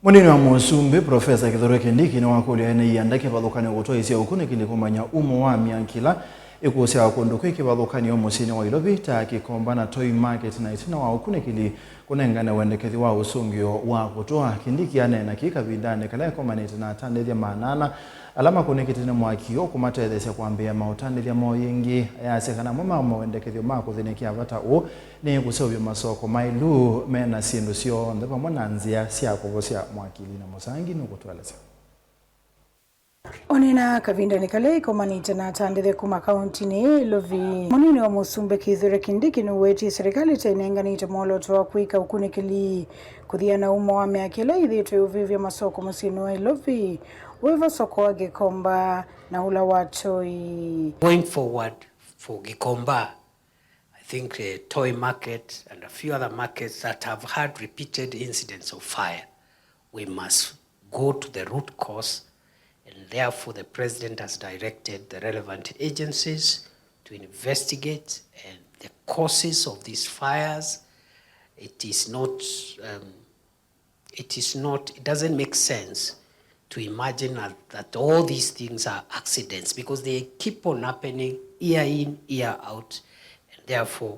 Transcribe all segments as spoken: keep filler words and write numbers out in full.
Mũnini wa Mũsumbĩ, Profesa Kithure Kindiki, nĩwakũlya ene ianda kĩvathũkany'o kũtwaĩsya ũkunĩkĩli kũmanya umo wa mĩaki ĩla ĩkũsyawa kũndũ kwĩ kĩvathũkany'o mũsyĩnĩ wa Ilovi ta Gikomba na Toi Market, na ĩtina wa ũkunĩkĩli kũnengane wendekethyo wa ũsũngĩo wa kũtũa. Kindiki aneena kĩĩ kavindanĩ kala ekomanĩte na atandĩthya maana ana ala makũnĩkĩte nĩ mwaki ũkũmatetheesya kwambĩĩa maũtandĩthya moo yĩngĩ. Ayasya kana amwe ma mawendekethyo ma kũthĩnĩkĩa vata ũũ nĩ kũseũvya masoko maĩlu me na syĩndũ syonthe vamwe na nzĩa sya kũvosya mwaki. Lina Mũsangi nũkũtũelesya. Ũneena kavindanĩ kala ĩkomanĩte na atandĩthya kuma kauntinĩ ya Ilovi, mũnini wa Mũsumbĩ Kithure Kindiki nĩwetie serikali ta ĩnenganĩte mwolooto wa kwĩka ũkunĩkĩli kũthiana na umo wa mĩaki ĩla ĩthĩĩtwe ĩũvĩvya masoko mũsyĩnĩ wa Ilovi, wĩva soko wa Gikomba na ũla wa Toi. Going forward for Gikomba, I think, uh, Toi Market and a few other markets that have had repeated incidents of fire, we must go to the root cause, and therefore the president has directed the relevant agencies to investigate, and the causes of these fires. It is not, um, it is not, it doesn't make sense to imagine that, that all these things are accidents, because they keep on happening year in, year out, and therefore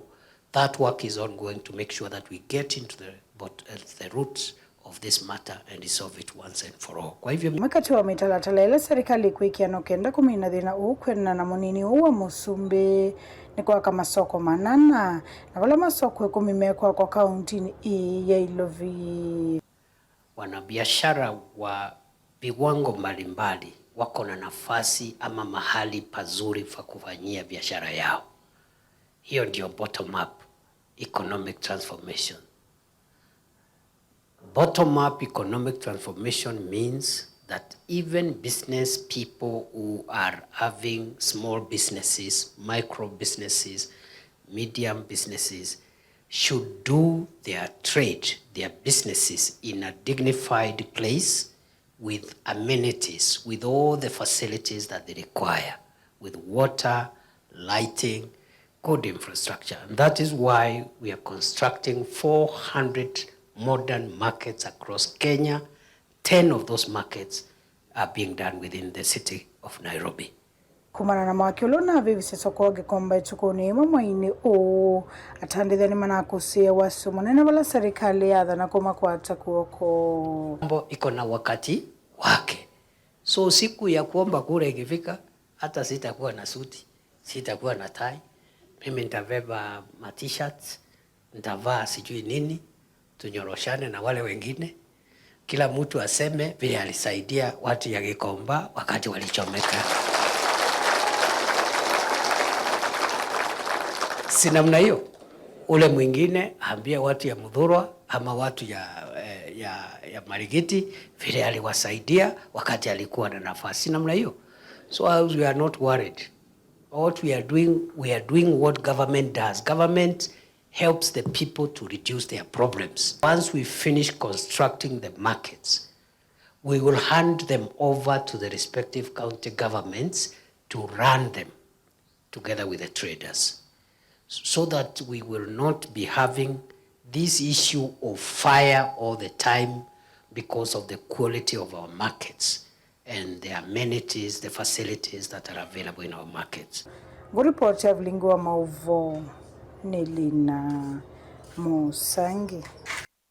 that work is ongoing to make sure that we get into the, but, uh, the roots of this matter and resolve it once and for all. Kwa hivyo, ĩmwe katĩ wa mĩtalatala ĩla serikali ĩkwĩkĩa no kenda kũmina thĩna ũũ kwendana na mũnini ũũ wa Mũsumbĩ nĩ kwaka masoko manana, na vala masoko ĩkũmi mekwakwa kauntinĩ ĩĩ ya Ilovi. Wanabiashara wa viwango mbalimbali wako na nafasi ama mahali pazuri pa kufanyia biashara yao. Hiyo ndio bottom up economic transformation. Bottom up economic transformation means that even business people who are having small businesses, micro businesses, medium businesses, should do their trade, their businesses in a dignified place with amenities, with all the facilities that they require, with water, lighting, good infrastructure. And that is why we are constructing four hundred modern markets across Kenya. Ten of those markets are being done within the city of Nairobi. Kumana na mwaki ũla ũnavĩvisye soko wa Gikomba ĩtukũnĩ yĩmwe mweinĩ ũũ, atandĩthya nĩmanakũsĩĩe wasyo mũnene vala serikali yathana kũmakwata kw'oko. Mambo iko na wakati wake. So siku ya kuomba kura ikifika, hata sitakuwa na suti, sitakuwa na tai. Mimi nitabeba ma t-shirts, nitavaa sijui nini, tunyoroshane na wale wengine. Kila mtu aseme vile alisaidia watu ya Gikomba wakati walichomeka. Si namna hiyo? Ule mwingine aambie watu ya Muthurwa ama watu ya, eh, ya, ya Marigiti vile aliwasaidia wakati alikuwa na nafasi. Si namna hiyo? So we are not worried. What we are doing, we are doing what government does. Government helps the people to reduce their problems. Once we finish constructing the markets, we will hand them over to the respective county governments to run them together with the traders, so that we will not be having this issue of fire all the time because of the quality of our markets and the amenities, the facilities that are available in our markets. Ngũripoti ya vilingi wa maũvoo nĩ Lina Mũsangi.